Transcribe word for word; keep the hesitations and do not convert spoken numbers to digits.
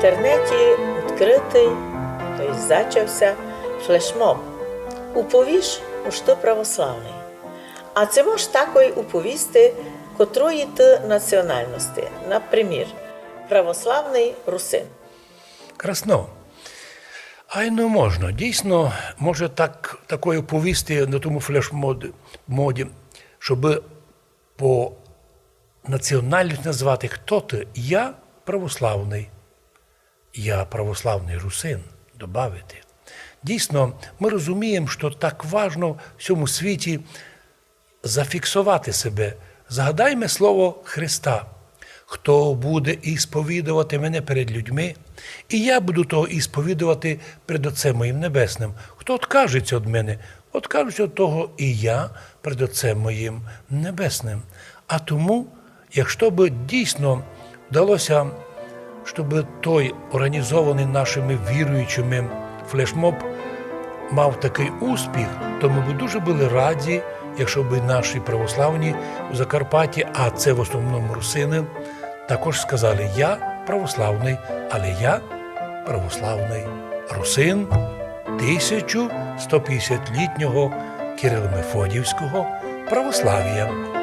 інтернеті відкрытый, то єсть зачав ся флешмоб. Уповіш, ож ты православный. А ци мож такой уповісти, котрої ты національности, напримір, православный русин. Красно. Айно можна. Дійсно, може так, такой уповісти на тому флешмобі, щоб по національности назвати, хто ты. Я православный. Я православный русин, добавити. Дійсно, мы розумієме, што так важно в сьому світі зафіксовати себе. Згадайме слово Христа. Хто буде ісповідовати мене перед людьми, і я буду того ісповідовати пред Отцем моїм Небесным. Хто откажеться од мене, откажуся од того і я пред Отцем моїм Небесным. А тому, якщо бы дійсно вдалося, щоб той організованый нашими віруючими флешмоб мав такый успіх, то мы бы дуже были раді, якщо бы наші православні у Закарпатті, а це в основному русины, також сказали: «Я православный, але я православный русин тисяча сто пятдесятлітнього кирило-мефодіївського православія».